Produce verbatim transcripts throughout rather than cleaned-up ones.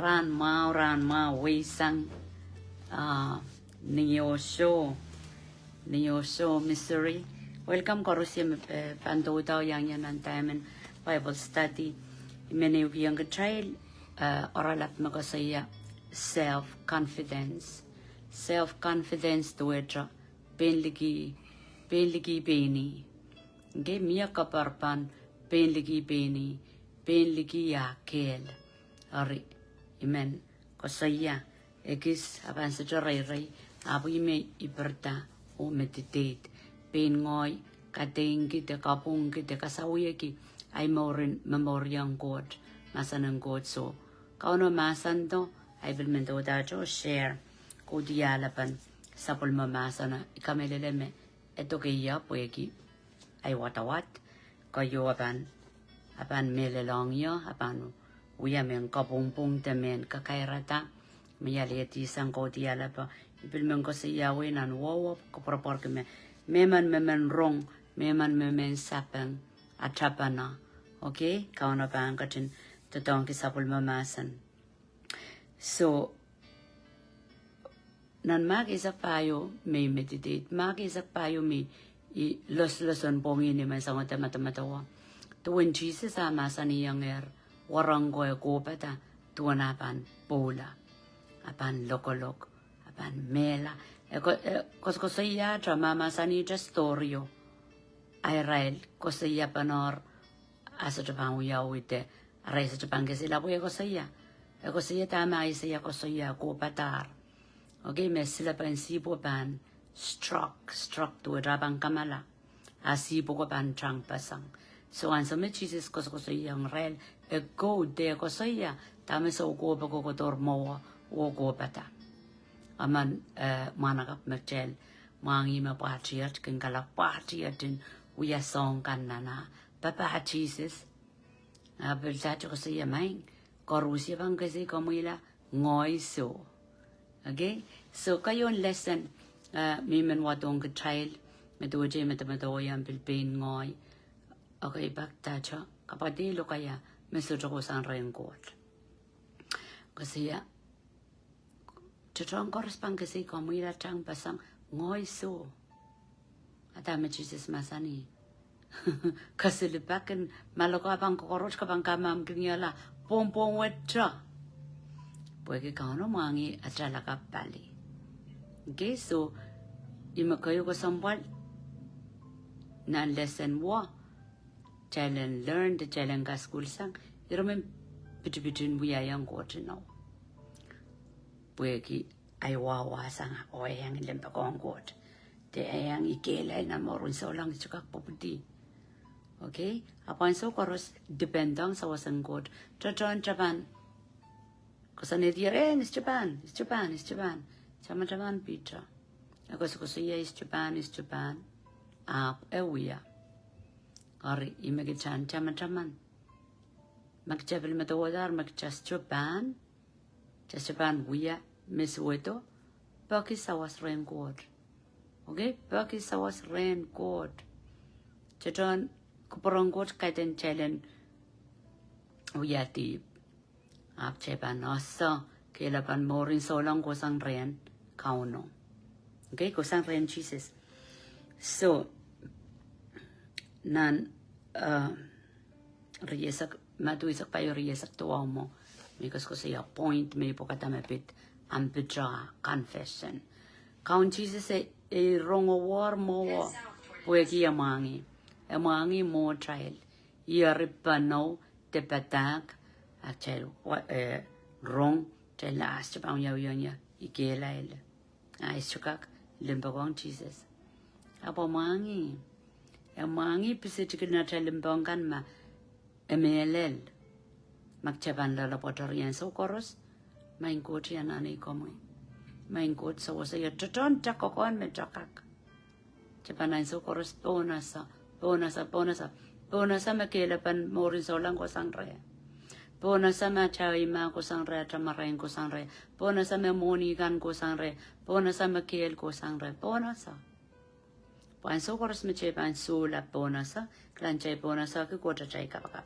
Rahn mwahu, rahn mwahu, weisang, ah, ni oh show, ni oh show, Missouri. Welcome koaros me, eh, pahn doudouiong ie nan Diamond Bible Study. I men ehukihong kitail, eh, oaralap me koasoia self-confidence. Self-confidence duwehte pein liki, pein liki pein ih. Ngehi mie kapar pahn pein liki pein ih, pein liki ah kehl. Eri, I men koasoia, ekis a pahn sohte reirei, ahpw I men pirida oh meditate. Pein ngehi kadeingki de kapwungki de kasawihki ahi mour en momouriong Koht, mahsen en Koht. So, Kauno mahsendo, ahi pil men doudouwete oh share, kaudiahl pahn sapwellime mahseno, I kamehlele me e doke ie pwehki ahi wadawad, keieu a pahn, a pahn mehlelohng ie, a pahn wia mehn kapwungpwung de mehn kakairada, me I alehdi sang kaudiahl pwe I pil men koasoia wei nan wehwehk, koapworopworki me, mehmen me men rong, mehmen me men sapeng, a tapana. Okay, Kauno pahn ketin doadoahngki sapwellime mahsen. So, nan Mark eisek pahieu me I meditate, Mark eisek pahieu me I loslosonpwongih ni menseng wet, medemedewe duwen Sises a mahsanihongehr wahnpoaron ko e kohpada duwen a pahn pwoula, a pahn lokolok, a pahn mehla. E ko-, e koasokoasoiahte, mahmahsanihte storyo. A irail koasoiapene, a sohte pahn wiawi de, a irail sohte pahn kesehla pwe e koasoia. E koasoia dahme Aiseia koasoia, kohpadahr. Okay, me silepen sihpwo pahn struck, struck duwehte a pahn kamala. A sihpwo ko pahn tangpeseng. So ansou me Sises koasokoasoiong irail, e quote de koasoia dahme soukohp ko kohkohdohr mwowe oh kohpada. Emen, eh, mwahnakapw me kitail mwahngih me pwahtiet, kin kalap pwahtiet en wia soahng kan nan ah papah Sises. A pil sahte koasoia, maing, koaros ie pahn kesehkomwihla, ngehi soh. Okay? So, keieun lesson, eh, me I men wadohng kitail, me duwehte medemedewe ong pil pein ngehi. Okay, pak dahte, kapwaiada lokaia me sohte kohsang rehn Koht. Koasoia, tetohn koaros pahn kesehkomwihla, tangpeseng, ngehi soh. A dahme Sises mahsanih? Kesilipakin, ma lokaia pahn kokoaros ke pahn kamamkiniala, pwongpwong wet te. Pwehki Kauno mwahngih atail lakapw pali. Okay, so, ih me keieu kesempwal nan lesson wo, kitail en learn, kitail en kasukuhlsang, ire men pitipit en wiahiong Koht inou. Pwehki ahi wahwasang oh e iang limpoakohng Koht. De e iang ikehlail nan mour en souleng, e sohte kak pwupwidi. Okay? Ahpw ansou koaros depend ong sawas en Koht. Tetohn te pahn koasoanehdier, eh, I sohte pahn, I sohte pahn, I sohte pahn. Tamataman Piter. E koasokoasoia I sohte pahn, I sohte pahn. Ahpw e wia. Eri, ih me kitail en tamataman. Ma kitail pil medemedewe me kitail sohte pahn, kitail sohte pahn wia me suwedo, peki sawas rehn Koht. Okay, peki sawas rehn Koht. Tetohn kupwuren Koht kaidehn kitail en wia dihp. Ahpw kitail pahn ese, kehlepen mour en souleng kohsang rehn Kauno. Okay, kohsang rehn Sises. So, nan, uh, rieisek, Madiu eisek pahieu rieisek duwau mwo, me I koasokoasoia point me I pwekada me pid, ahmw pid, ah, confession. Kaun Sises e, e rongehr mwowe pwehki e mwahngih. E mwahngih mwohtail. Ih eri panou de padahk, a kitail wa-, eh, rong, kitail ahs te pahn wiawiong ie, ikehlail. A e sohte kak limpoakohng Sises. Ahpw e mwahngih. E mwahngih pisetikin atail limpoak kan ma e mehlel. Ma kitail pahn loalopwoatori ansou koaros, maing Koht, I anahne komwi. Maing Koht, sewese ie tetohn te kokohn me te kak. Kitail pahn ansou koaros pohnese, pohnese, pohnese. Pohnese me kehlepen mour en souleng kohsang reh. Pohnese me atail eimah kohsang reh, atail marain kohsang reh. Pohnese me mwohni kan kohsang reh. Pohnese me kehl kohsang reh. Pohnese. Pwe ansou koaros me kitail pahn sohla pohnese, kilang kitail pohneseki Koht atail kapakap.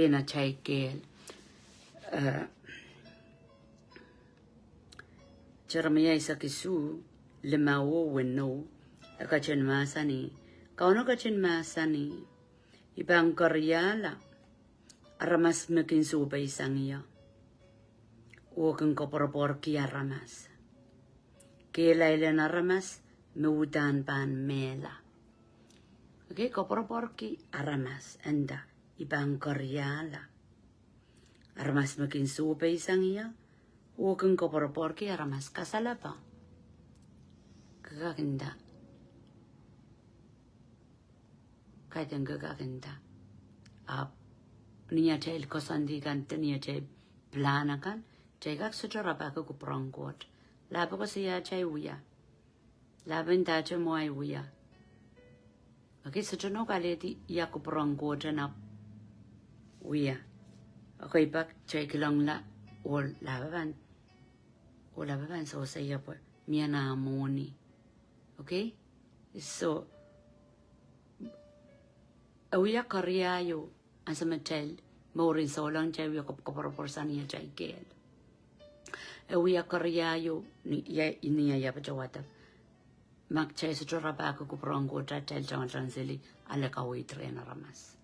pein atail kehl. Eh, Seremaia eisek isuh, limau oh weneu, e ketin mahsanih, Kauno ketin mahsanih, I pahn keriahla aramas me kin sohpeisang ie, oh kin koapworopworki aramas. Kehlail en aramas me uhdahn pahn mehla. Okay, koapworopworki aramas, e nda, I pahn keriahla aramas me kin sohpeisang ie, oh kin koapworopworki aramas. Kasalepe. Ke kak nda. Kaidehn ke kak nda. Ahpw ni atail koasoandi kan, de ni atail pilahn akan, kitail kak sohte rapahki kupwur en Koht. Lahpo koasoia atail wia. Lahpo ndahte mwo ahi wia. Okay, sohte nohk alehdi ia kupwur en Koht en ahpw wia. Okay, pak kitail kilangla, oh lahpo pahn, oh lahpo pahn sewese ie pwe mie nah mwohni. Okay? So, e wia keriau, ansou me kitail mourin souleng kitail wie koapworopworki atail kehl. E wia keriau, ni, ia, ni ia patohwada. Ma kitail sohte rapahki kupwur en Koht, atail tangatang seli ale kaweid rehn aramas.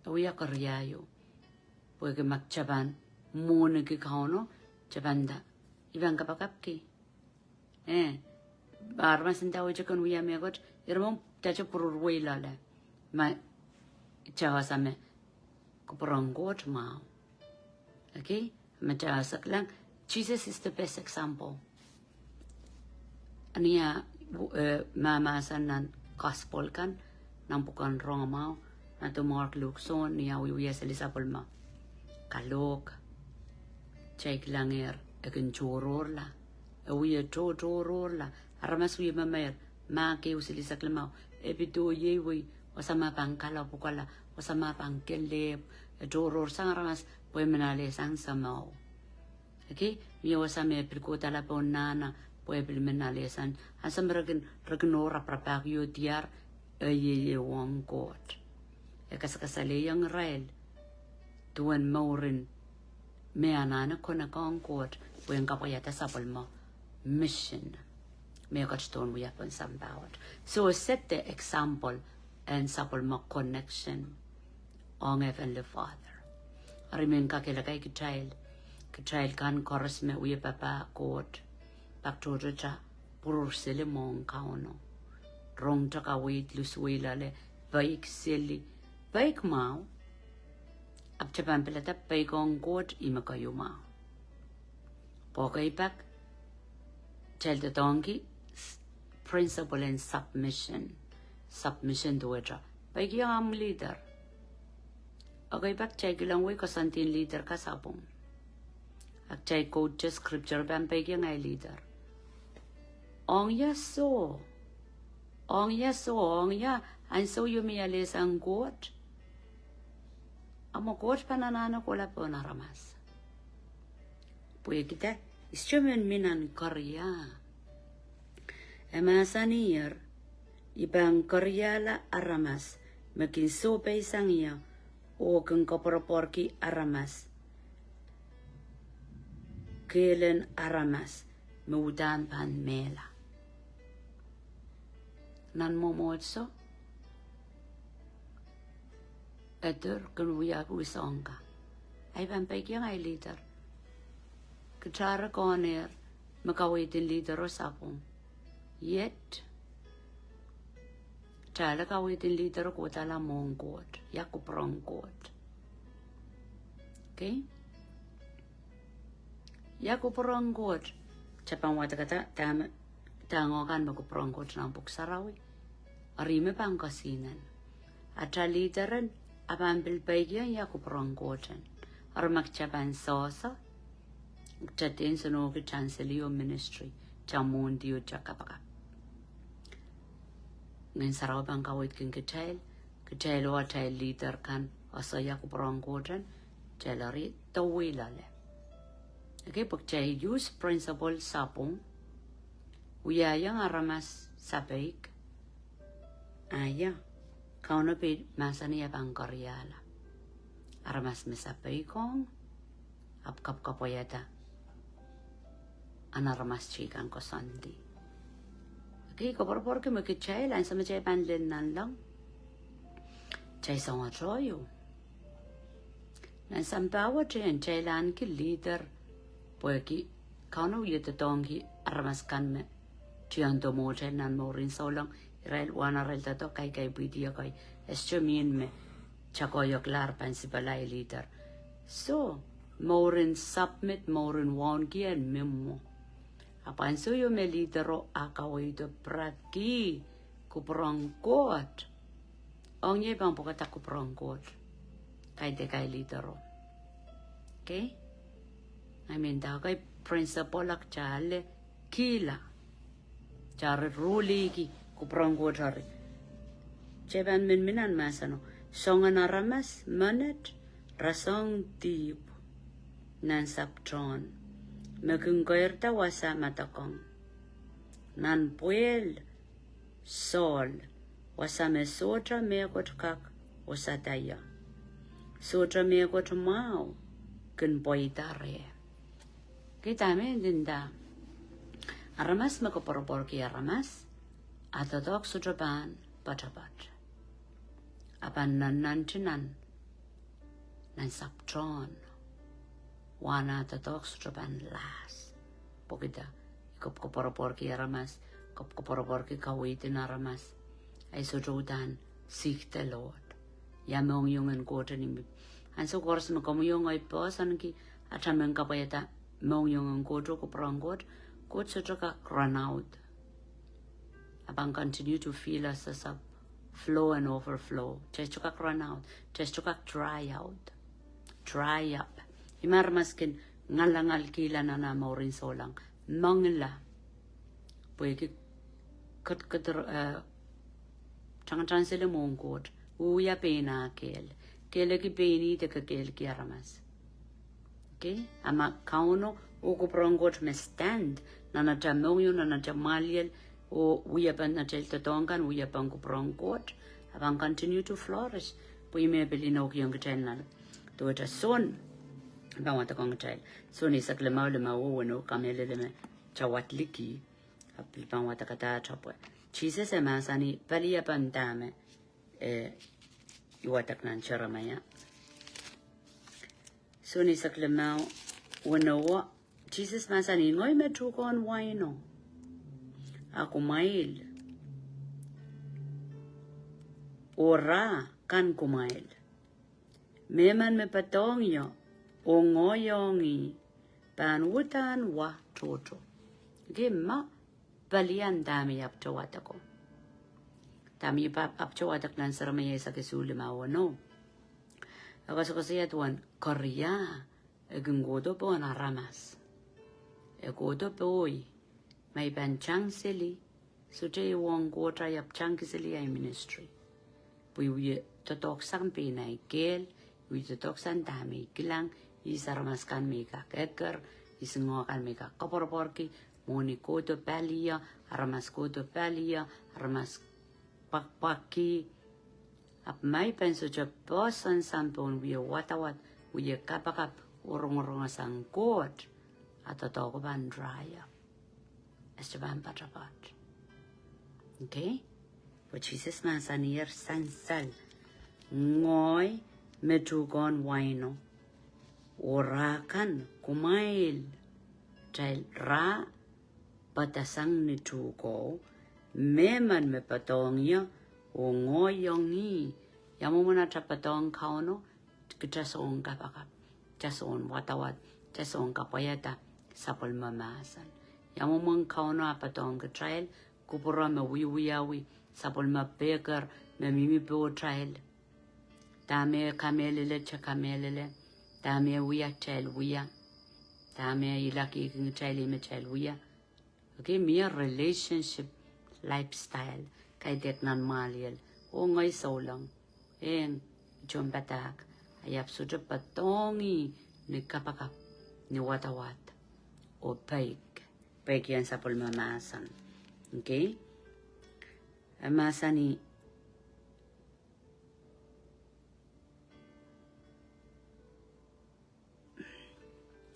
E wia keriau. Pwehki ma kitail pahn mwohniki Kauno, kitail pahn nda, I pahn kapakapki. Eh, ma aramas ndawehte kin wia mehkot, ira mwo kitail pwururwei loale. Ma kitail wasa me kupwur en Koht mwahu. Okay? Ma kitail wasa kilang, Jesus is the best example. Ni ah, eh, mahmahsen nan gospel kan, nan pwuken Rongamwahu, Madiu, Mark, Luk, Sohn, ni ah wiewia seli sapwellime. Kalohk, kitail kilangehr, e kin tohrohrla. E wie to, tohrohrla. Aramas wie memeir, Mark ehu seli eisek limau. E pid oh ieiwei, wasa me pahn kalapw pwukoala, wasa me pahn kelehpw, e tohrohrsang aramas, pwe e men alehsang samau. Okay, mie wasa me pil kohdahla pohn nahna, pwe e pil men alehsang. Ansou me re kin, re kin oh raparapahki oh diar, e ieieiong Koht. E kasakasalehiong irail, duwen mourin, me anahne connect ong Koht, pwe en kapwaiada sapwellime mission. Me ketidohn wia pohn sampah wet. So, set the example en sapwellime connection ong Heavenly Father. Eri I men kakehlakai kitail, kitail kan koaros me wia papah Koht, pak tohto ta pwurur seli mwohn Kauno. Rong ta kaweid lusuwei loale, peik seli, peik mwahu, ahpw kitail pahn pilada peik ong Koht ih me keieu mwahu. Pwe okay pak, kitail doadoahngki s-, principle en submission. Submission duwehte peikiong ahmw leader. Okay pak, kitail kilang wei koasoandi en leader ka sapwung. A kitail quote scripture pahn peikiong ahi leader. Ong ia soh. Ong ia soh, ong ia ansou me I alehsang Koht. A mwo Koht pahn anahne kohla pohn aramas. Pwehki dah, I sohte men mi nan keria. E mahsanier, I pahn keriahla aramas me kin sohpeisang ie, oh kin koapworopworki aramas, kehlen aramas me uhdahn pahn mehla. Nan mwomwohdiso, Heather kin wia wihsongka. Ahi pahn peikiong ahi leader. Kitail re kohnehr me kaweid en leader o sapwung. Yet, kitail ale kaweid en leader o kohdahla mwohn Koht, ia kupwur en Koht. Okay? Ia kupwur en Koht? Kitail pahn wadekada dahme, dahme kan me kupwur en Koht nan Pwuhk Sarawi. Eri me pahn kesihnen. Atail leader en, a pahn pil peikiong ia kupwur en Koht en. Eri ma kitail pahn sehse, kitail dehr nsenohki atail seli oh ministry, atail mwohndi oh atail kapakap. Ngehn Sarawi pahn kaweidki kitail, kitail oh atail leader kan, ese ia kupwur en Koht en, kitail eri dohwei loale. Okay, pwe kitail use principle sapwung, wiahiong aramas sapeik, a ia, Kauno pil mahsanih e pahn keriahla. Aramas me sapeikohng, ahpw kapwkapwaiada ahn aramas teikan koasoandi. Okay, koapworopworki me kitail, ansou me kitail pahn lel nanleng, kitail soangoatohio. Nan sampah wet en kitail ahneki leader, pwehki Kauno wie doadoahngki aramas kan me tiendo mwohtail nan mourin souleng, irail wahn arail doadoahk kaikai pwihdi ekei, e sohte mihmi me kitail koahiekla pahn sipala leader. So, mourin submit, mourin wauneki en mihmi mwo. Ahpw ansou ieu me leadero a kaweid piraki kupwur en Koht, ong ie pahn pwukada kupwur en Koht? Kaidehk leadero. Okay? I mean, dake principle ak kitail kihla. Kitail ruliki kupwur en Koht eri. Kitail pahn minmin nan mahseno. Soangen aramas menet rasehng dihp nan sapwtehn, me kin keirda wasa madokong. Nan pwehl sohl, wasa me sohte mehkot kak wosada ie. Sohte mehkot mwahu kin pweida reh. Kitail me ndinda. Aramas me koapworopworki aramas, a doadoahk sohte pahn poatopoat. A pahn nannanti nan, nan sapwtehn. Wahn a doadoahk sohte pahn lahs. Pwehki dah? I koapworopworki aramas, koapworopworki kaweid en aramas. I sohte uhdahn seek the Lord. Ia mohngiong en Koht en imi. Ansou koaros me komwi oh ngehi pwoson ki atail men kapwaiada mohngiong en Koht oh kupwur en Koht, Koht sohte kak run out. A pahn continue to fill us up, flow and overflow. Kitail sohte kak run out. Kitail sohte kak dry out. Dry up. Ihme aramas kin ngalangalkihla nan ah mourin souleng. Mengila. Pwehki ketiket, eh, tangatang seli mwohn Koht. Wia pein ah kehl. Kehleki pein ih de kekehlki aramas. Okay? A ma Kauno oh kupwur en Koht me stand nan atail mohngiong, nan atail mwahliel, oh wiepen atail doadoahk kan, wiepen kupwur en Koht, a pahn continue to flourish. Pwe ime pil inoukihong kitail nan. Duwehte Sohn, pahn wadekong kitail. Sohn eisek limau, limau oh weneu, kamehlele me kitail wadek liki. A pil pahn wadekada tapwe. Sises e mahsanih, palien dahme, eh, I wadek nan Seremaia. Sohn eisek limau, weneu, Sises mahsanih, ngehi me tuhkehn waino. A kumwail, oh rah kan kumwail. Mehmen me poadohng ie, oh ngoiong ih, pahn uhdahn wa tohto. Okay, ma palien dahme I ahpwte wadeko. Dahme I ahpwte wadek nan Seremaia eisek isuh, limau oh weneu. E koasokoasoia duwen keria, e kin kohdo pohn aramas. E kohdo pohi, ma I pahn tang seli, sohte I ong Koht I ahpw tangki seli ahi ministry. Pwe I wie doadoahk sang pein ahi kehl, I wie doadoahk sang dahme I kilang, ihs aramas kan me I kak eker, ihs ngoah kan me I kak koapworopworki, mwohni kohdo palien, aramas kohdo palien, aramas pwakpwakki, ahpw ma I pahn sohte pwoson sang pohn wie wadawad, wie kapakap, oh rongorong sang Koht, a doadoahko pahn dry up. E sohte pahn poatopoat. Okay? Pwe Sises mahsaniher sansal, ngehi me tuhkehn waino, oh rah kan kumwail. Kitail rah padahsang ni tuhko, mehmen me poadohng ie, oh ngoiong ih. Ia mwomwen atail poadohng Kauno? Kitail sohn kapakap, kitail sohn wadawad, kitail sohn kapwaiada. sapwellime mahsen. Ia mwomwen Kauno ah patohwan kitail, kupwure me wiewiawi, sapwellime pehker me mihmi pohtail. Dahme kamehlele, kitail kamehlele. Dahme wia, kitail wia. Dahme ilakihki kitail, ihme kitail wia. Okay, mie relationship lifestyle, kaidehk nan mwahliel. Oh ngehi souleng, eng, I tohnpadahk, I ahpw sohte patohngih ni kapakap, ni wadawad, oh peik, peikiong sapwellime mahsen. Okay? E mahsanih,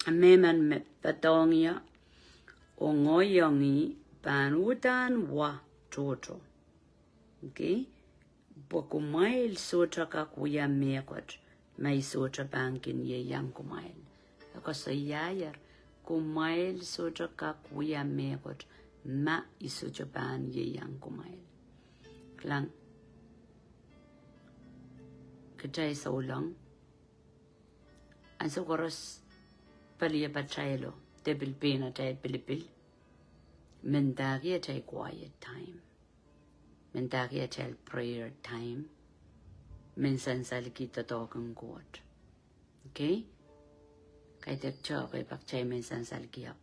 mehmen me patohng ie, oh ngohiong ih, pahn uhdahn wa tohto. Okay? Pwe kumwail sohte kak wia mehkot ma I sohte pahn kin ieiang kumwail. E koasoiaier, kumwail sohte kak wia mehkot ma I sohte pahn ieiang kumwail. Kilang, kitail souleng, ansou koaros pali e patailo, de pil pein atail pilipil, mendahki atail quiet time. Mendahki atail prayer time. Men sansalki doadoahk en Koht. Okay? Kaidehk kitail, kitail pak kitail men sansalki ahpw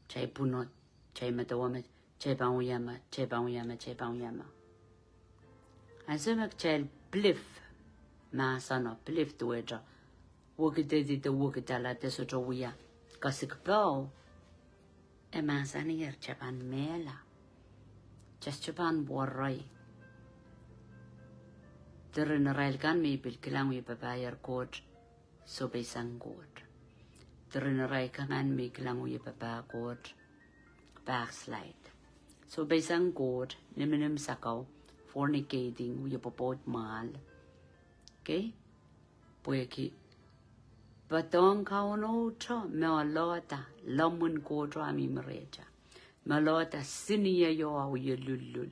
kitail pwunod, kitail medewe me, kitail pahn wia me, kitail pahn wia me, kitail pahn wia me. Ansou me kitail pilip mahseno, pilip duwehte wekidedi de wekidala de sohte wia kasik poh, e mahsanier kitail pahn mehla. Kitail sohte pahn werei. Diren irail kan me I pil kilang wie papahier Koht, sohpeisang Koht. Diren irail kan me I kilang wie papah Koht, backslide. Sohpeisang Koht, nimnim sakau, fornicating, wie pwopwoud mwahl. Okay? Pwehki patohng Kauno te me oalohda, lemmwin Koht te a mihmi rehta. Me oalohda sinieio a wie lullul.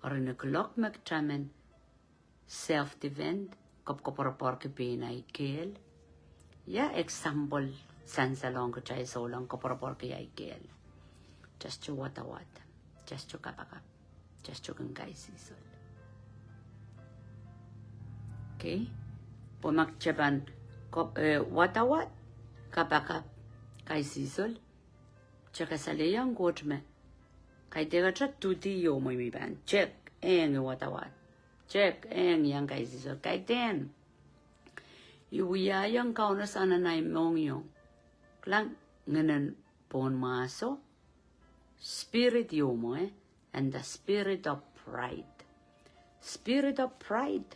Eri ni kuloak me kitail men self-defend, koapworopworki pein ahi kehl. Ia example sansalohng kitail souleng, koapworopworki ahi kehl. Kitail sohte wadawad, kitail sohte kapakap, kitail sohte kin kaisihsol. Okay? Pwe ma kitail pahn ko-, eh, wadawad, kapakap, kaisihsol, kitail kasalehiong Koht me kaidehk atail dudi io me I pahn check, eng, I wadawad. Check, eng, I iang kaisihsol. Kaidehn I wiahiong Kauno sang nan ahi mohngiong. Kilang, ngehnen pohnmwahso, spirit io mwo, eh, and the spirit of pride. Spirit of pride.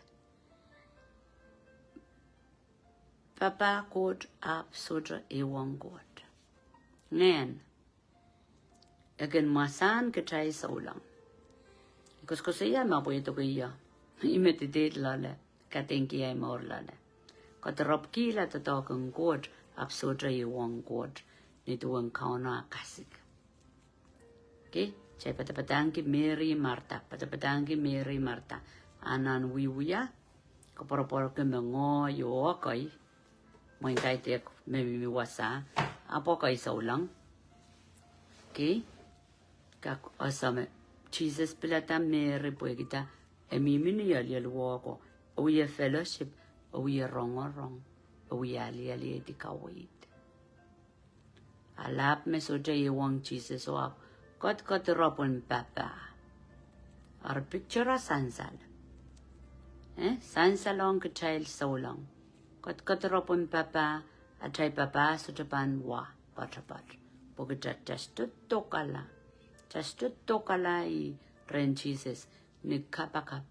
Papah Koht ahpw sohte ehuong Koht. Ngehn. E kin mwasahn kitail souleng. I koasokoasoia ma pwehdoke ie. I meditate loale, kadehdehki ahi mour loale. Kediropwkihla doadoahk en Koht ahpw sohte ehuong Koht, ni duwen Kauno ah kasik. Okay, kitail padapadahngki Meri, Marda, padapadahngki Meri, Marda. A nan wiewia, koapworopworki me ngehi oh ekei, mwein kaidehk me mihmi wasa, ahpw ekei souleng. Okay, kak ese me Sises pilada Meri pwehki dah? E mihmi ni aliel wehwehko, e wie fellowship, e wie rongorong, e wie alialiedi kaweid. A lap me sohte ehuong Sises oh ahpw kedirepen papah. Eri picture a sansal. Eh, sansalohng kitail souleng. Kedirepen papah, atail papah sohte pahn wa poatopoat. Pwe kitail sohte dokala. Kitail sohte dokala ih rehn Sises, ni kapakap,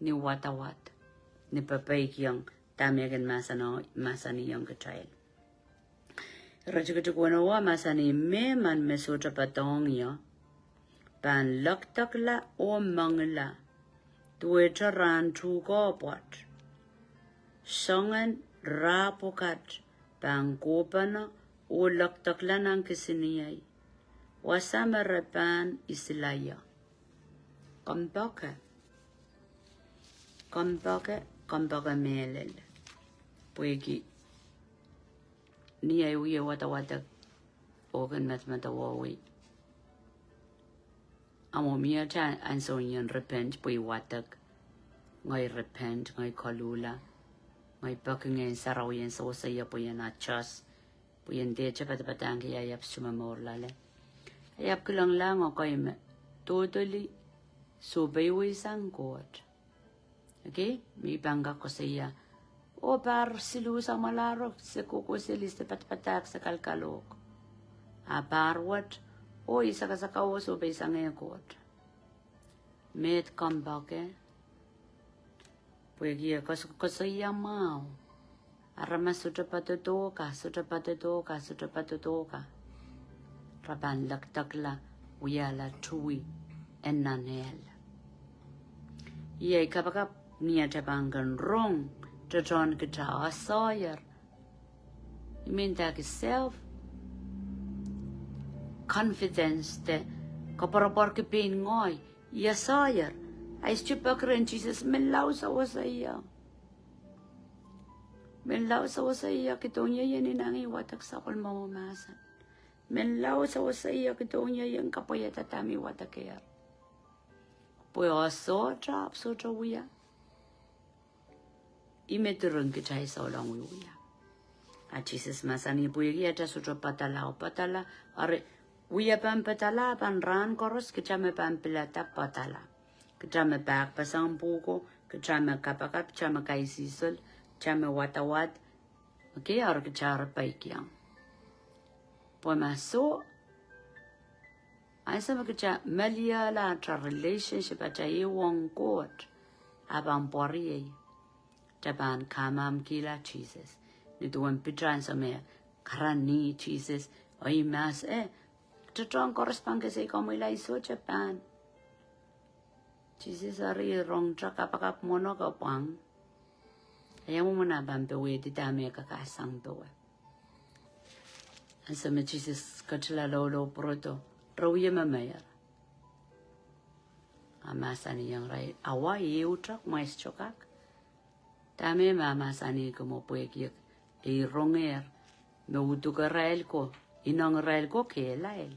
ni wadawad, ni pepeikiong dahme e kin mahsano-, mahsanihong kitail. Iretikitik weneu mahsanih, mehmen me sohte patohng ie pahn lekdekla oh mengila duwehte rahn tuhke pwoat. Soangen rah pwukat pahn kohpene oh lekdekla nan kisiniei. Wasa me re pahn isila ie. Kompoake. Kompoake, kompoake mehlel. Pwehki ni ahi wie wadawadek, oh kin medemedewe, amwo mie atail ansou en repent pwe I wadek. Ngehi repent, ngehi koluhla. Ngehi peki Ngehn Sarawi en sewese ie pwe ien adjust, pwe ien dehte padapadahngki ahi ahpw sohte momour loale. Ahi ahpw kilenglahng oh kaimwe totally sohpeisang Koht. Okay, me I pahn kak koasoia, oh pahr siluh samwalahro se kohkohs list, se padapadahk, se kalkalohk. A pahr wet, oh I sakasakau oh sohpeisang Koht. Meid kompoake, pwehki e koasokoasoia mwahu. Aramas sohte poadoadoahk, sohte poadoadoahk, sohte poadoadoahk, re pahn lekdekla wiahla towehn nan ehl. Iei kapakap ni atail pahn kin rong, tohtohn kitail sair. I mean, that is self confidence, de koapworopworki pein ngehi, I sair. Ahi sohte peki rehn Sises, menlau sewese ie. Menlau sewese ie, kihdohng ie I en inangih wadek sapwellimomwi mahsen. Menlau sewese ie, kihdohng ie I en kapwaiada dahme I wadekehr. Pwe oh sohte, ahpw sohte wia. Ih me diren kitail souleng wiewia. A Sises mahsanih pwehki atail sohte padala oh padala, eri wia pahn padala, pahn rahn koaros kitail me pahn pilada padala. Kitail me pahkpeseng pwuhko, kitail me kapakap, kitail me kaisihsol, kitail me wadawad. Okay, eri kitail eri peikiong. Pwe ma soh, ansou me kitail meliehla atail relationship, atail ieiang Koht, a pahn pwarihei. Kitail pahn kamamkihla Sises. Ni duwen Piter ansou me e karanih Sises, oh e mahs, eh, tohtohn koaros pahn kesei komwihla, I sohte pahn. Sises eri rongete kapakap mwohn kapwang. Ia mwomwen a pahn powehdi dahme e kakasang powe. Ansou me Sises ketila loulou pwurodo, re wie memeir. A mahsanihong irail, awa, ehute kumwail sohte kak. Dahme ma mahsanihki mwo pwehki e, e rongehr me uduk irail ko, ineng irail ko kehlail.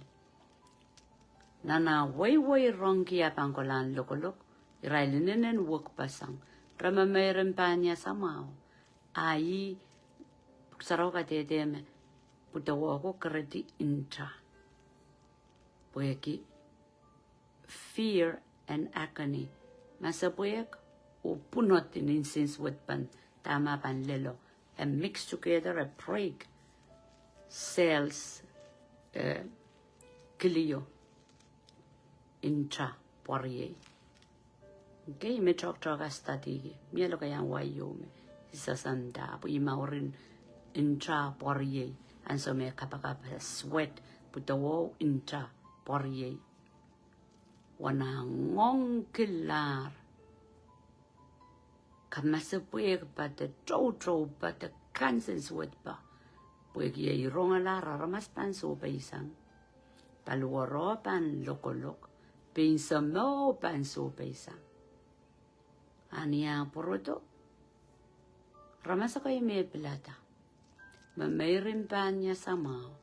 Nan ah weiwei rongki a pahn kolahn lokolok, irail inenen wekpeseng. Re memeirin pahn iasa mwahu. A ih, Pwuhk Sarawi kadehde me pwudowo ko keredi nta. Pwehki fear and agony. Masepwehk oh pwunod en insensuwedpen, dahme pahn lello. E mix together, e break cells, eh, kilio. Nta, pwariei. Okay, me tohktohk a study ki. Mie lokaiahn wai ieu me I sehse nda, pwe I mouren nta pwariei. Ansou me kapakap, sweat, pwudowo nta pwariei. Wahn ah ngoangkilahr. Kamasepwehk pahte, toutou pahte, kansensuwedpa. Pwehki e rongalahr aramas pahn sohpeisang. Paliwaro pahn lokolok, pein soumwahu pahn sohpeisang. A ni ah pwurodo, aramas akan me pilada. Memeirin pahn iasa mwahu.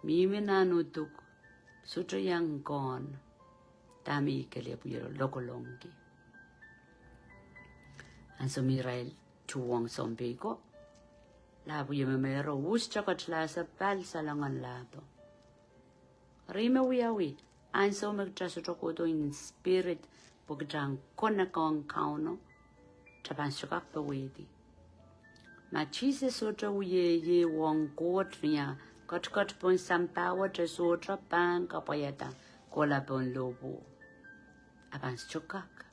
Mihmi nan uduk, sohte iang kohn. Dahme I kelehpw ie lokolongki. Ansou me irail tuhwong sounpei ko, lahpw ie memeiro uhs tohkot lahse pal salongan lahpo. Eri me wiawi, ansou me kitail sohte kohdo in spirit, pwe kitail en connect ong Kauno, kitail pahn sohte kak powehdi. Ma Sises sohte wie ieiang Koht ni ah ketiket pohn sampah wet, e sohte pahn kapwaiada kohla pohn lohpwuo. A pahn sohte kak.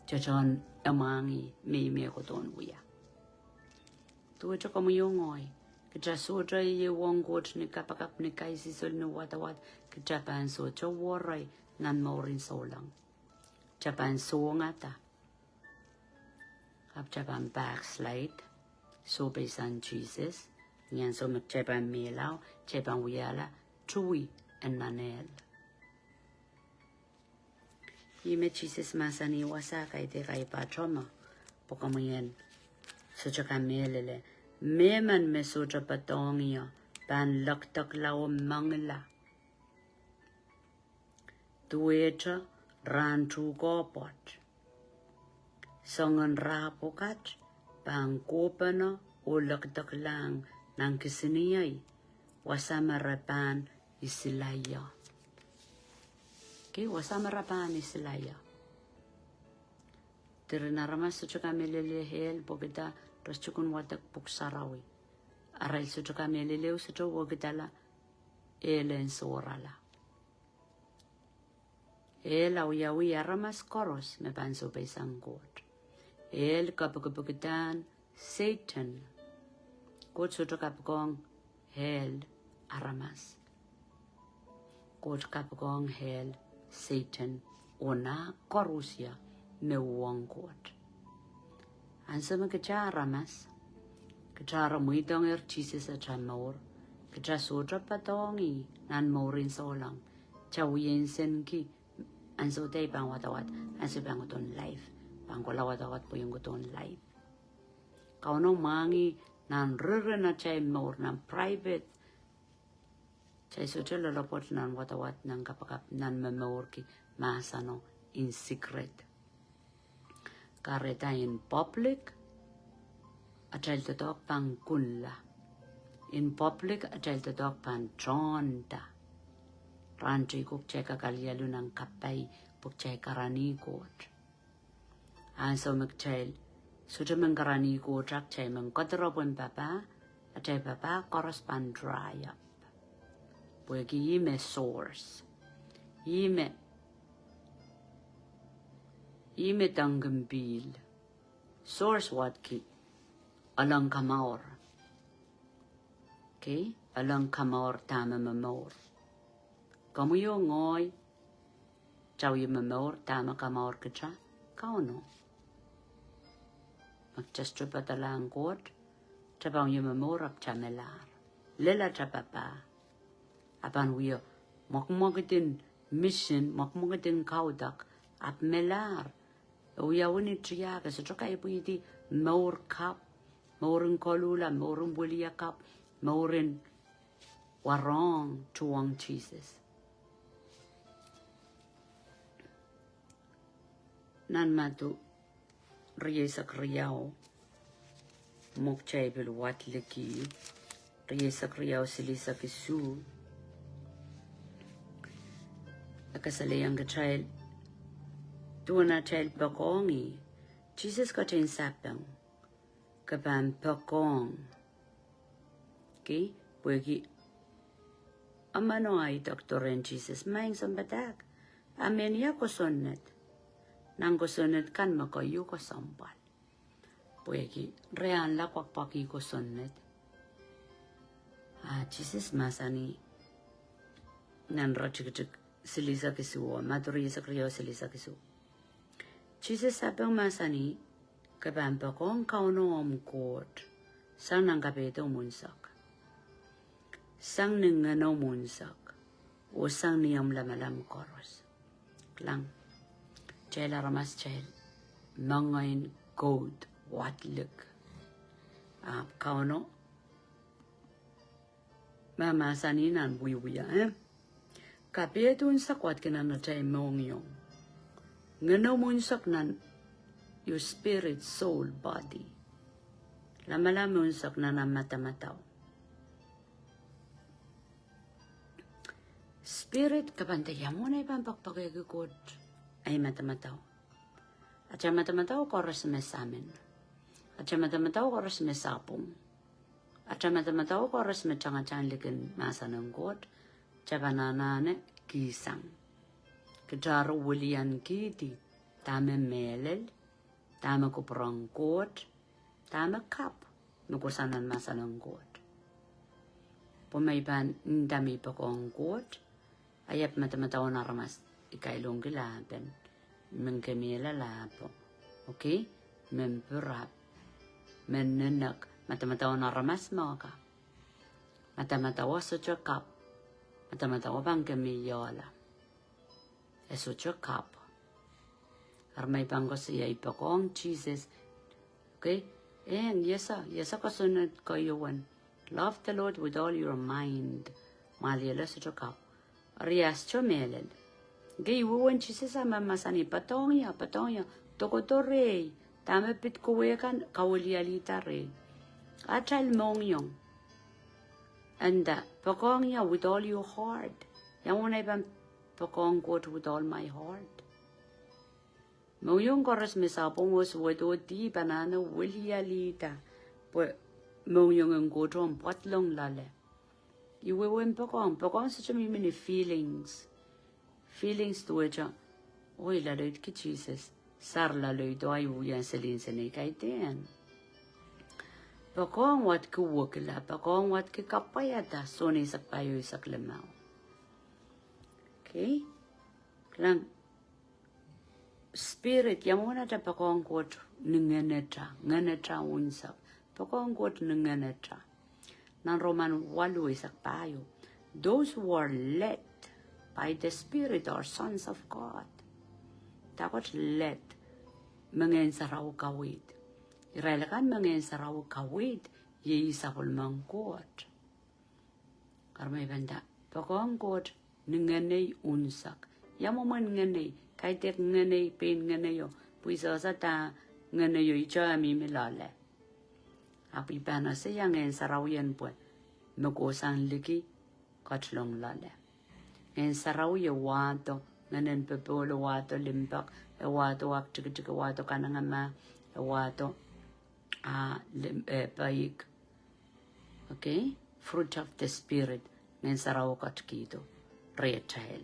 Tohtohn e mwahngih me I mehkot en wia. Duwehte komwi oh ngehi, kitail sohte ieiang Koht ni kapakap, ni kaisihsol, ni wadawad, kitail pahn sohte werei nan mouren souleng. Kitail pahn songada. Ahpw kitail pahn backslide, sohpeisang Sises, ni ansou me kitail pahn mehla, kitail pahn wiahla towehn nan ehl. Ih me Sises mahsanih wasa, kaidehk ei patohwan, pwe komwi en sohte kamehlele, Mehmen me sohte poadohng ie pahn lekdekla oh mengila. Duwehte rahn tuhke pwoat. Soangen rah pwukat pahn kohpene oh lekdeklahng nan kisiniei, wasa me re pahn isilaia. Ke, wasa me re pahn isilaia. Diren aramas sohte kamehlele hell pwehki dah? Re sohte kin wadek Pwuhk Sarawi. Arail sohte kamehlele, sohte wekidala hell en sohrala. Hell awiawi aramas koaros me pahn sohpeisang Koht. Hell kapikipikdahn Sehdan. Koht sohte kapoakohng hell aramas. Koht kapoakohng hell Sehdan oh nah koaros me uhwong Koht. Ansou me kita aramas, kita re mweidohngehr Sises ata mour, kita sohte poadohng ih nan mourin souleng, kita wie nsenki ansou de I pahn wadawad, ansou I pahn kohdohn live, pahn kohla wadawad pwe I en kohdohn live. Kauno mwahngih nan ririn atail mour, nan private. Kitail sohte loalopwoat nan wadawad, nan kapakap, nan momourki mahseno in secret. Kahrehda in public, atail doadoahk pahn kunla. In public, atail doadoahk pahn tohnda. Rahn teiko kitail kak alialu nan kapai pwe kitail karanih Koht. Ansou me kitail sohte men karanih Koht, a kitail men kedirepwen papah, atail papah koaros pahn dry up. Pwehki ih me source. Ih me, ih me dengkin pihl. Source wadki elenkamour. Ke, elenkamour dahme momour. Komwi oh ngehi, kita wie momour, dahme kamour kita? Kauno. Ma kita sohte poadalahng Koht, kita pahn wie momour ahpw kita melahr. Lel ata papah. A pahn wie mwekimwekid en mission, mwekimwekid en kaudok, ahpw melahr. E wiawi ni tiahk, e sohte kaipwidi mour kapw, mourin koluhla, mourin wiliakapw, mourin warohng tuhwong Sises. Nan Madiu rieisek riau, mwo kitail pil wadliki, rieisek riau silihsek isuh. E kasalehiong kitail, duwen atail poakohng ih, Sises ketin sapeng, ke pahn poakohng. Ke, pwehki emen oh ahi doctor en Sises, Maing Sounpadahk, a mehnia kosonned? Nan kosonned kan me keieu kesempwal. Pwehki re anahne pwakpwakih kosonned. A Sises mahsanih nan iretikitik silihsek isuh, Madiu rieisek riau silihsek isuh. Sises sapeng mahsanih, ke pahn poakohng Kauno omw Koht sang nan kapehdomw unsek, sang ni ngenomw unsek, oh sang ni omw lamalam koaros. Kilang, kitail aramas kitail moangein koud wadlik. Ahpw Kauno me mahsanih nan wiewia, eh? Kapehd unsek wadki nan atail mohngiong. Ngenomw unsek nan your spirit, soul, body. Lamalam unsek nan ahmw madamadau. Spirit, ke pahn nda ia mwomwen ei pahn poakpoakehki Koht ei madamadau? Ata madamadau koaros me samin. Ata madamadau koaros me sapwung. Ata madamadau koaros me tangatang likin mahsen en Koht. Ata pahn anahne kihsang. Kita re wiliankihdi dahme mehlel, dahme kupwuren Koht, dahme kapw me kohsang nan mahsen en Koht. Pwe ma I pahn nda me I poakohng Koht, a iap madamadau en aramas I kailongki lahpen, men kemehla lahpo. Okay? Men pirap, men nenek, madamadau en aramas me ka. Madamadau sohte kapw, madamadau pahn kemehla. E sohte kapw. Eri ma I pahn koasoia I poakohng Sises, okay? Eng, iesa, iesa kosonned keieun. Love the Lord with all your mind. Mwahliel sohte kau. Riehso mehlel. Ngehi wehwehn Sises a mahsanih, poadohng ie, poadohng ie, dokodo rehi, dahme pid kowehkan, kawilialihda rehi. Atail mohngiong. Eri, poadohng ie with all your heart. Ia mwomwen ei pahn poadohng Koht with all my heart? Mohngiong koaros me sapwung wet oh dihp anahne wilialihda. Pwe mohngiong en Koht omw pwadlong loale. I wehwehn poadohng, poadohng sohte mihmi ni feelings. Feelings duwehte, oh, I loaloidki Sises. Sar loaloido, I wia selin sene kaidehn. Poadohng wadki wekila, poadohng wadki kapwaiada, sohn eisek pahieu, eisek limau. Okay? Kilang, spirit, ia mwomwen ata poadohng Koht ni ngeneta, ngeneta unsek. Poadohng Koht ni ngeneta. Nan Roman waluh eisek pahieu. Those who are led by the Spirit are sons of God. Dahkot led? Me Ngehn Sarawi kaweid. Irail akan me Ngehn Sarawi kaweid, iei sapwellimen Koht. Kahrehda me I pahn nda, poadohng Koht ni ngenei unsek. Ia mwomwen ngenei, kaidehk ngenei, pein ngeneio, pwe I sehse da ngeneio, ihte e mihmi loale. Ahpw I pahn ese ia Ngehn Sarawi en pwe me kohsang liki ketilong loale. Ngehn Sarawi e wahdo, ngehnen popohl e wahdo limpoak, e wahdo aktikitik, e wahdo kanengamah, e wahdo, ah, lim-, eh, peik. Okay? Fruit of the Spirit, Ngehn Sarawi ketikihdo rehtail.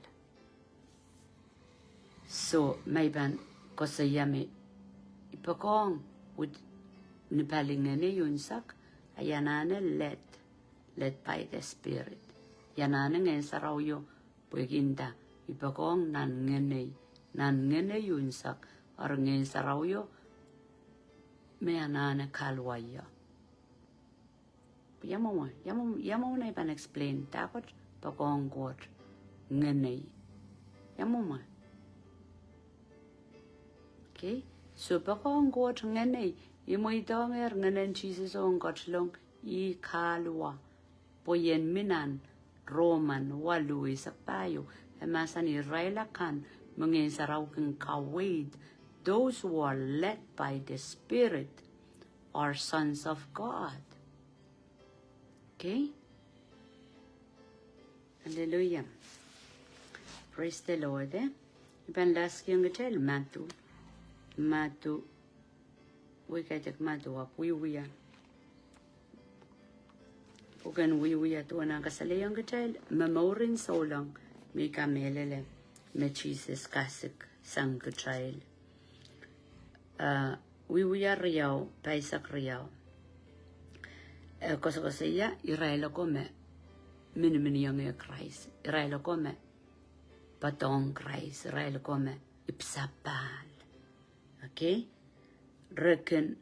So, ma I pahn koasoia me I poadohng with, ni pali ngenei unsek, I anahne led, led by the Spirit. I anahne Ngehn Sarawio, pwehki nda, I poadohng nan ngenei, nan ngenei unsek, eri Ngehn Sarawio me anahne kahluwa ie. Ia mwomwen, ia mwomwen, ia mwomwen ei pahn explain dahkot poadohng Koht ngenei. Ia mwomwen. Okay? So poadohng Koht ngenei, I mweidohngehr ngehnen Sises ong ketilong ih kahluwa. Pwe ien mi nan Roman waluh eisek pahieu, e mahsanih irail akan me Ngehn Sarawi kin kaweid, those who are led by the Spirit are sons of God. Okay? Hallelujah. Praise the Lord, eh? I pahn laskihong kitail Madiu. Madiu. Wei kaidehk Madiu ahpw Wiewia. Pwuken Wiewia duwen a kasalehiong kitail me mourin souleng me I kamehlele me Sises kasik sang kitail. Ah, Wiewia riau, pahisek riau. E koasokoasoia irail ako me miniminiong Krais, irail ako me poadohng Krais, irail ako me ipwsapahl. Okay? Re kin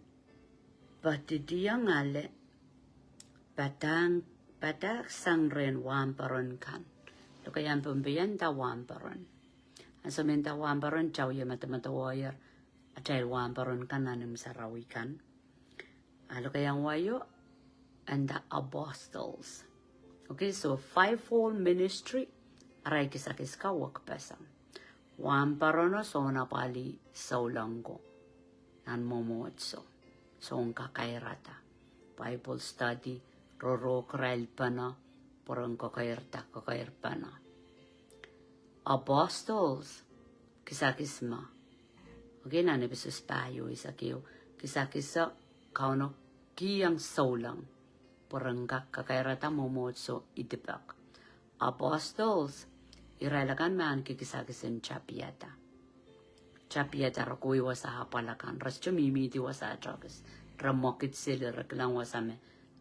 poadidiong ale padahk, padahk sang rehn wahnpoaron kan. Lokaiahn Pohnpei e nda wahnpoaron. Ansou me nda wahnpoaron, kitail wie medemedewehier atail wahnpoaron kan nan imw sarawi kan. A lokaiahn wai o, e nda apostles. Okay, so fivefold ministry, arail kisakis ka wekpeseng. Wahnpoarono soun apwalih souleng ko nan mwomwohdiso, soun kakairada. Bible study, roro karail pene, pwuren kakairada, kakair pene. Apostles, kisakis me. Okay, nan Episos pahieu eisek ehu, kisakis o Kauno kihong souleng pwuren kak kakairada mwomwohdiso idipek. Apostles, irail akan me ahneki kisakis en tapihada. Tapihada, re kohwei wasa apwal akan, re sohte mihmihdi wasa tohkis, re mwekid seli, re kilang wasa me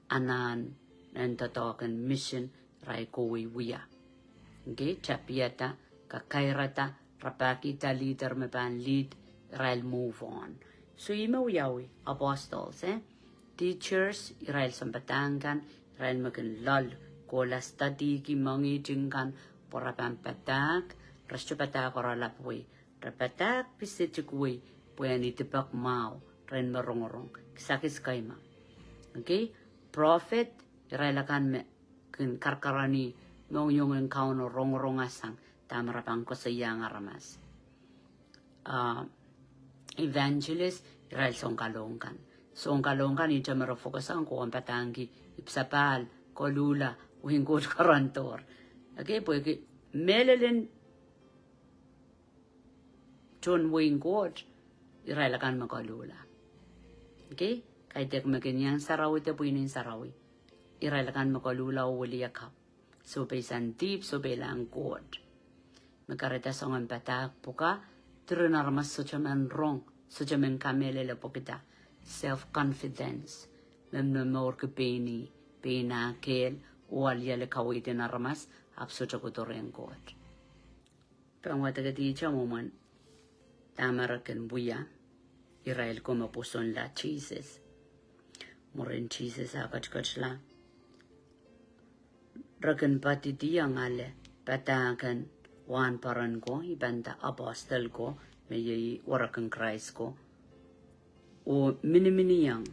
anahn en doadoahk en mission irail kohwei wia. Okay, tapihada, kakairada, rapahkihda leader me pahn lead, irail move on. So ih me wiawi apostles, eh? Teachers, irail sounpadahk kan, irail me kin loal kohla studyki mohngiht kan, pwe re pahn padahk, re sohte padahk oaralap wei, re padahk pisetik wei, pwe en idipek mwahu, ren me rongorong. Kisakis kaima. Okay? Prophet, irail akan me kin karkarahkihla mohngiong en Kauno, rongorong sang dahme re pahn koasoiaiong aramas. Ah, evangelist, irail sounkalohk kan. Sounkalohk kan ihte me re focus ong kohwei padahngki ipwsapahl, koluhla, wehin Koht koaros. Okay, pwehki mehlel en tohn wehin Koht, irail akan me koluhla. Okay, kaidehk me kin iang sarawi de pwihn en sarawi. Irail akan me koluhla oh wiliakapw. Sohpeisang dihp, sohpeilahng Koht. Me kahrehda soangen padahk pwukat, diren aramas sohte men rong, sohte men kamehlele pwehkihda self-confidence. Me momourki pein ih, pein ah kehl, oh aliale kaweid en aramas, ahpw sohte kohdo rehn Koht. Pwe wadek kitail mwomwen dahme re kin wia, irail ko me pwosonla Sises. Mwurin Sises ah ketiketla, re kin poadidiong ale padahk en wahnpoaron ko, I pahn nda apostle ko, me iei werek en Krais ko, oh miniminiong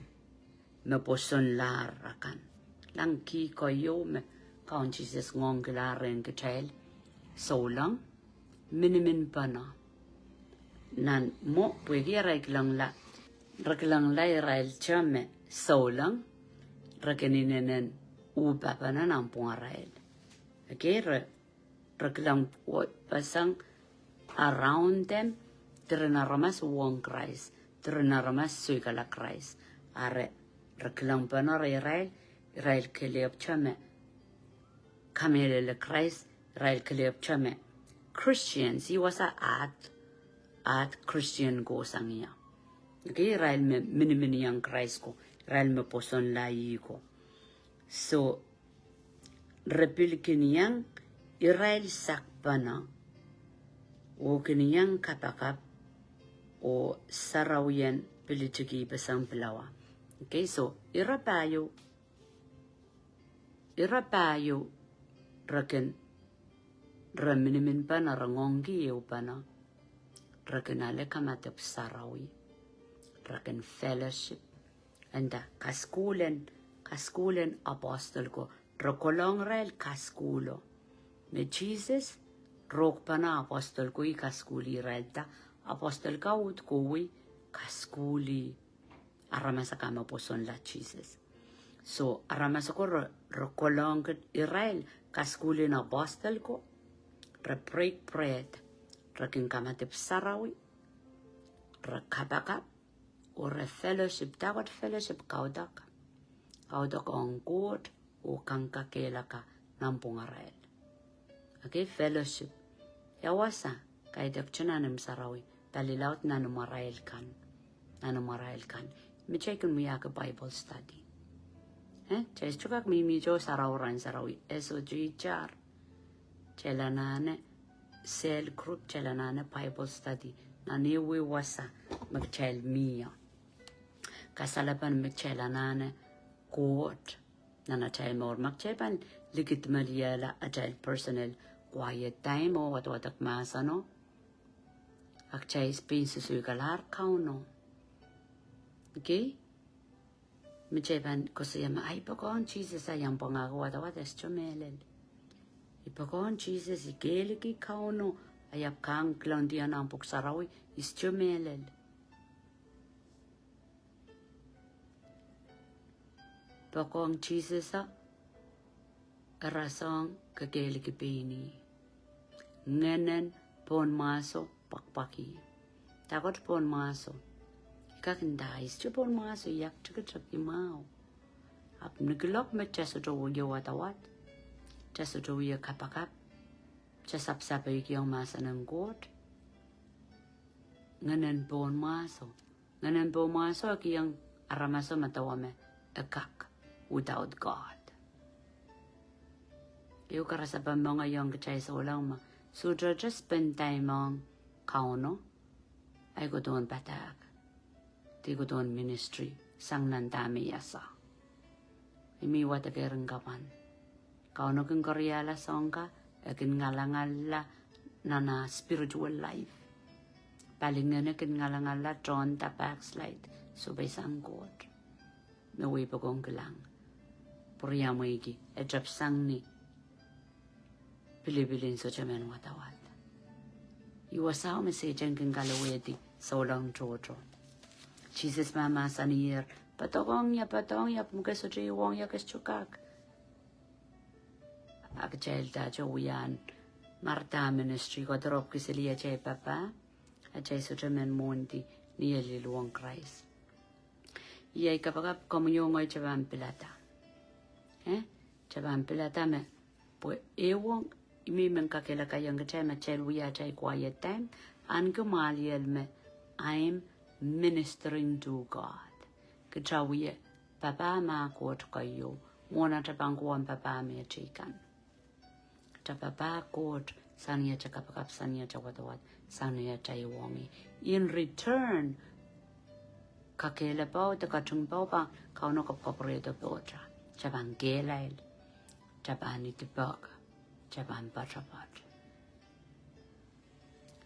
me pwosonlahr akan. Kilang kih keieu me Kaun Sises ngoangkilahr rehn kitail: souleng, miniminpene. Nan mwo, pwehki irail kilangla, re kilangla irail te me souleng, re kin inenen uhpapene nanpwungarail. Okay, re, re kilang wehwehsang around them, diren aramas wong Krais, diren aramas soikala Krais. Ahpw re, re kilangpene rehrail, irail kelehpw te me kamehlele Krais, irail kelehpw te me Christians, ih wasa ahd, ahd Christian ko sang ie. Okay, irail me miniminiong Krais ko, irail me pwosonla ih ko. So, re pil kin iang irail sakpene, oh kin iang kapakap, oh sarawien pilitiki peseng pilawa. Okay, so, ire pahieu, ire pahieu, re kin, re miniminpene, re ngoangki ehupene, re kin ale kamadipw sarawi, re kin fellowship. Eri kasukuhl en, kasukuhl en apostle ko, re kolohng irail kasukuhlo. Me Sises, rohkpene apostle ko, ih kasukuhlih irail da, apostle ka uhd kohwei kasukuhlih aramas akan me pwosonla Sises. So, aramas ako re, re kolohng irail kasukuhl en apostle ko, re break bread, re kin kamadipw sarawi, re kapakap, oh re fellowship, dahkot fellowship, kaudok, kaudok ong Koht, oh kangkakehlaka nanpwungarail. Okay, fellowship. Ia wasa, kaidehk te nan imw sarawi, pali laud nanimwarail kan. Nanimwarail kan. Me kitail kin wiahki Bible study. Eh, kitail sohte kak mihmihte oh sarawi rahn sarawi, eh, sohte itar. Kitail anahne cell group, kitail anahne Bible study. Nan ehuehu wasa me kitail mie. Kasalepen me kitail anahne Koht nan atail mour. Ma kitail pahn likidmeliehla atail personal quiet time oh wadwadek mahseno, a kitail pein sosoikalahr Kauno. Okay? Me kitail pahn koasoia me, I poakohng Sises, a I pwangahki wadawad, e sohte mehlel. I poakohng Sises, I kehliki Kauno, a I ahpw kang kilangdiong nan pwuhk sarawi, e sohte mehlel. Poakohng Sises, a e rasehng kekehliki pein ih. Ngehnen pohnmwahso pwakpwak ih. Dahkot pohnmwahso? I kak nda, I sohte pohnmwahso, I aktikitik, I mwahu. Ahpw ni kuloak me kitail sohte wie wadawad, kitail sohte wie kapakap, kitail sapsapeikiong mahsen en Koht. Ngehnen pohnmwahso. Ngehnen pohnmwahso e kihong aramaso medewe me e kak without God. Ehu karasepe mohngiong kitail souleng me sohte spend time ong Kauno, ahi kohdohn padahk, de kohdohn ministry, sang nan dahme I asa. I mih wadek erinkapan. Kauno kin koariahla soahng ka, e kin ngalangala nan ah spiritual life. Pali ngehne kin ngalangala, tohnda, backslide. sohpeisang Koht. Me wei pokon kilang. Pwuriamweiki, e tepsang ni pilipil en sohte men wadawad. Ih wasao me Sehdan kin kalowehdi souleng tohto. Sises me mahsanier, poadohng ie, poadohng ie, pwe ke sohte ehuong ie, ke sohte kak. A kitail dahte wia en Martha ministry, koadoropwki seli atail papah, atail sohte men mwohndi ni eh lel ong Krais. Iei kapakap komwi oh ngehi kitail pahn pilada. Eh? Kitail pahn pilada me, pwe ehuong, ih me I men kakehlakaiong kitail me kitail wia atail quiet time, ahneki mwahliel me, I'm ministering to God. Kitail wia papah ma Koht keieu, mwohn atail pahn kohwei papah me teikan. Kitail papah Koht sang ni atail kapakap, sang ni atail wadawad, sang ni atail ehuong ih. In return, kakehlapao de katingpao pahn Kauno kapwurehdo pohtail. Kitail pahn kehlail, kitail pahn idipek, kitail pahn poatopoat.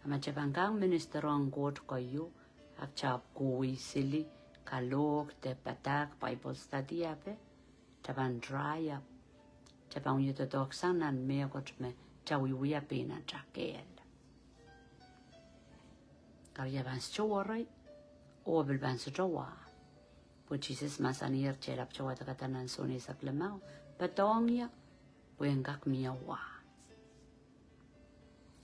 A ma kitail pahn kak minister ong Koht keieu, a kitail kohwei seli, kalohk de padahk, Bible study ape, kitail pahn dry up. Kitail pahn wie doadoahk sang nan mehkot me kitail wiewia pein atail kehl. Kitail pahn sohte worei, oh pil pahn sohte wa. Pwe Sises mahsanier kitail ahpw kitail wadek nan Sohn eisek limau, poadohng ie, pwe en kak mie wa.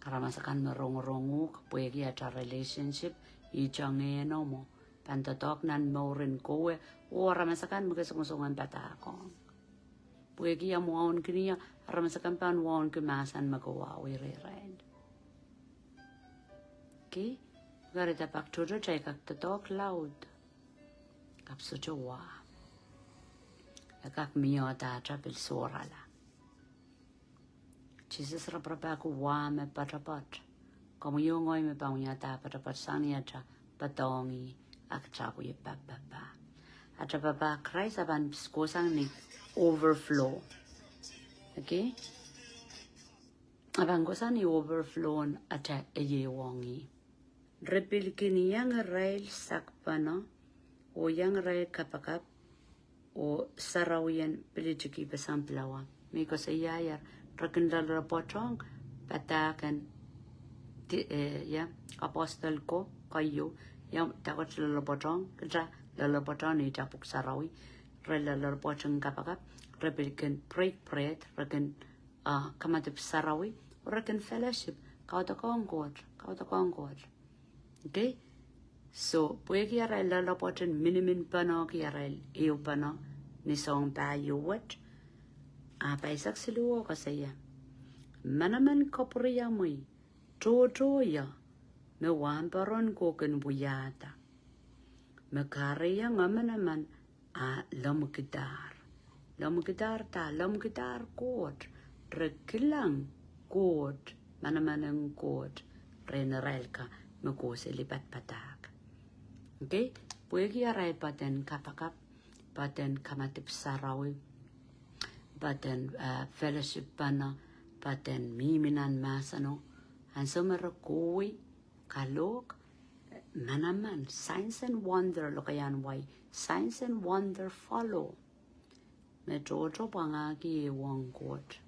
Aramas akan me rongorong uhk, pwehki atail relationship, ih tong eno mwo. Pahn doadoahk nan mouren kowe, oh aramas akan me ke songosong en padahk ong. Pwehki omw wauneki ie, aramas akan pahn wauneki mahsen me ke wia rehrail. Ki, kahrehda pak tohto kitail kak doadoahk laud. Ahpw sohte wa. E kak mie dahte pil sohrala. Sises raparapahki wa me poatopoat. Komwi oh ngehi me pahn wiahda poatopoat sang ni atail poadohng ih, a kitail wie papah. Atail papah Krais a pahn kohsang ni overflow. Okay? A pahn kohsang ni overflow en atail ehuong ih. Re pil kin iang irail sakpene, oh iang irail kapakap, oh sarawien pilitiki peseng pilawa. Me koasoiaier, re kin loalopwoatohng padahk en, eh, ia, apostle ko, keieu, ia, dahkot loalopwoatohng, kitail loalopwoatohng ni atail pwuhk sarawi, re loalopwoatohng kapakap, re pil kin break bread, re kin, ah, kamadipw sarawi, oh re kin fellowship, kaudokiong Koht, kaudokiong Koht. Okay? So, pwehki arail loalopwoat en miniminpene ki arail ehupene ni sounpar ieu wet, ahpw eisek siluh koasoia, manaman kapwuriamwei, tohto ie, me wahnpoaron ko kin wiahda. Me kahrehiong manaman a lomwkidahr. Lomwkidahr da, lomwkidahr Koht, re kilang Koht, manaman en Koht, rehn irail ka me kohseli padpadahk. Okay, pwehki arail poaden kapakap, poaden kamadipw sarawi, poaden, eh, fellowship pene, poaden mihmi nan mahseno, ansou me re kohwei, kalohk, manaman, signs and wonder, lokaiahn wai, signs and wonder follow. Me tohto pwangahki ehuong Koht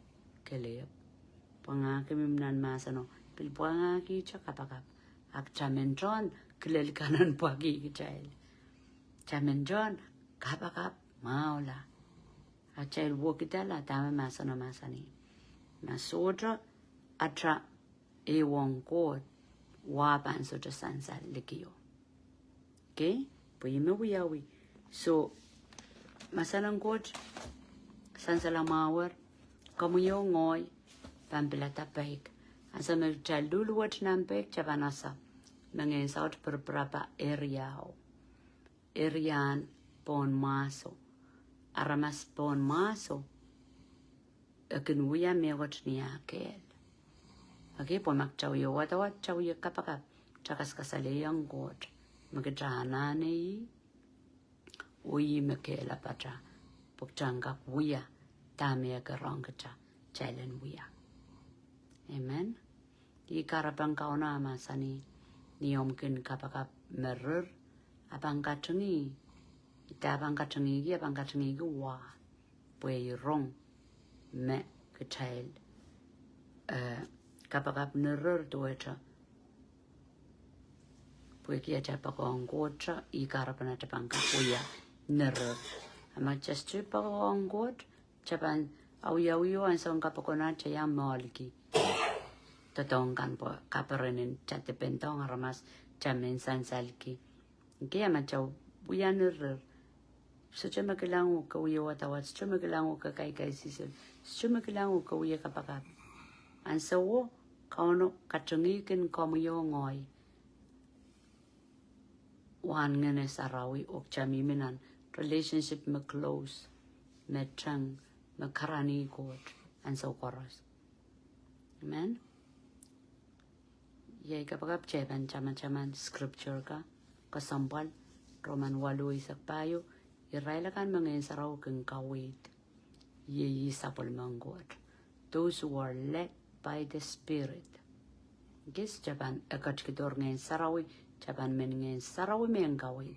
kelehpw. Pwangahki mihmi nan mahseno, pil pwangahki atail kapakap. Ahpw kitail men tohn kilel kan en pwakih kitail. Kitail men tohn kapakap mwahula. Atail wekidala dahme mahseno mahsanih. Ma sohte atail ehuong Koht, wa pahn sohte sansal likio. Okay? Pwe ih me wiawi. So, mahsenen Koht, sansal mwahuer, komwi oh ngehi, pahn pilada peik. Ansou me kitail luluwet nan peik, kitail pahn ese me ngehn saut pirpirapa eri ahu. Eri ahn pohn mwahso. Aramas pohn mwahso, e kin wia mehkot ni ah kehl. Okay, pwe ma kitail wie wadawad, kitail wie kapakap, kitail kaskasalehiong Koht me kitail anahne ih, oh ih me kehlail pahtail, pwe kitail en kak wia dahme e kin rong kitail, kitail en wia. Amen. Ih kahrepen Kauno ah mahsanih, ni omw kin kapakap me rir, A pahn katingih, ida pahn katingihki, a pahn katingihki wa, pwe I rong me kitail, eh, kapakap ngirir duwehte pwehki atail poakohng Koht, ih kahrepen atail pahn kak wia ngirir. A ma kitail sohte poakohng Koht, kitail pahn awiawih oh ansou kapokon atail iang moalki. Doadoahk kan pwe kaperenin kitail dependohng aramas, kitail men sansalki. Nge a ma kitail wia ngirir, sohte me kilang uhk ke wia wadawad, sohte me kilang uhk ke kaikaisihsol, sohte me kilang uhk ke wia kapakap. Ansouo, Kauno katingihkin komwi oh ngehi wahn Ngehn Sarawi, oh kitail mihmi nan relationship me close, me teng, me karanih Koht ansou koaros. Amen. Iei kapakap, kitail pahn tamataman scripture ka, kesempwal, Roman waluh eisek pahieu, irail akan me Ngehn Sarawi kin kaweid, iei ih sapwellimen Koht. Those who are led by the Spirit. Kis kitail pahn eketikidohr Ngehn Sarawi, kitail pahn men Ngehn Sarawi mehn kaweid.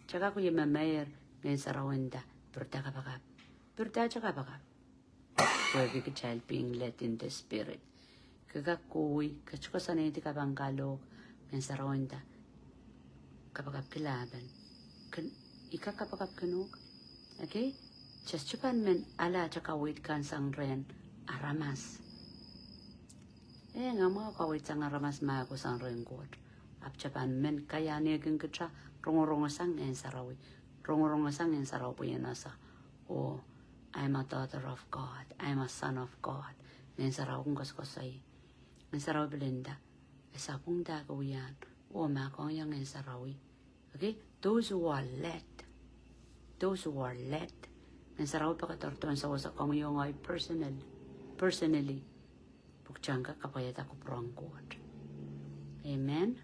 Kitail kak wia me meir Ngehn Sarawi nda, pirda kapakap. Pirda atail kapakap. Pwehki kitail being led in the Spirit. Ke kak kohwei, ke koasoanehdi kapakap kalohk, Ngehn Sarawi nda, kapakap kilahpen. Ken, I kak kapakapkin uhk. Okay? Kitail sohte pahn men ale atail kaweid kan sang rehn aramas. Eh, ngamwahu kaweid sang aramas ma e ko sang rehn Koht. Ahpw kitail pahn men kaiahnehkin kitail rongorongosang Ngehn Sarawi. Rongorongosang Ngehn Sarawi pwe I en ese, oh, I am a daughter of God. I am a son of God. Ngehn Sarawi kin koasokoasoi. Ngehn Sarawi pil nda, e sapwung dah ke wia, oh, ma ke ong ie Ngehn Sarawi. Okay? Those who are led. Those who are led. Ngehn Sarawi pahn kak doadoahk sang wasa komwi oh ngehi personal, personally. Pwe kitail en kak kapwaiada kupwur en Koht. Amen.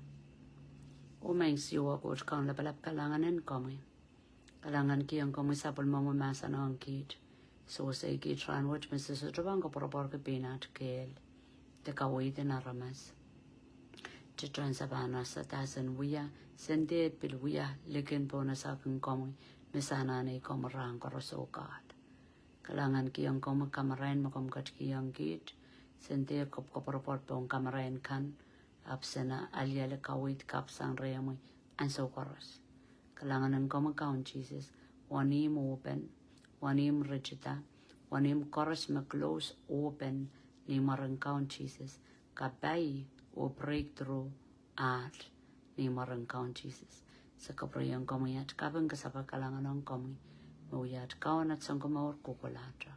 Oh Maing Siohwa Koht Kaun lapalap, kalahngan en komwi. Kalahngankihong komwi sapwellimomwi mahsen ong kiht. Sewese kiht rahnwet me se sohte pahn koapworopworki pein at kehl de kaweid en aramas. Kitail sohte pahn ese dahsang wia, sendehd pil wia likin pohn esehkin komwi, me se anahne komwi rahn koaros oh God. Kalahngankihong komwi kamarain me komw ketikihong kiht, sendehd koapworopwor pohn kamarain kan, ahpw se en aliale kaweid kapw sang rehmwi ansou koaros. Kalahngan en komwi Kaun Sises, wenihmw open, wenihmw ritida, wenihmw koaros me close open, ni mwaren Kaun Sises, kapai oh breakthrough aht, ni mwaren Kaun Sises. Se kapwurehiong komwi at kaping, kasapahl, kalahngan ong komwi, me wia at Kaun, at Sounkomour kohkohlahte.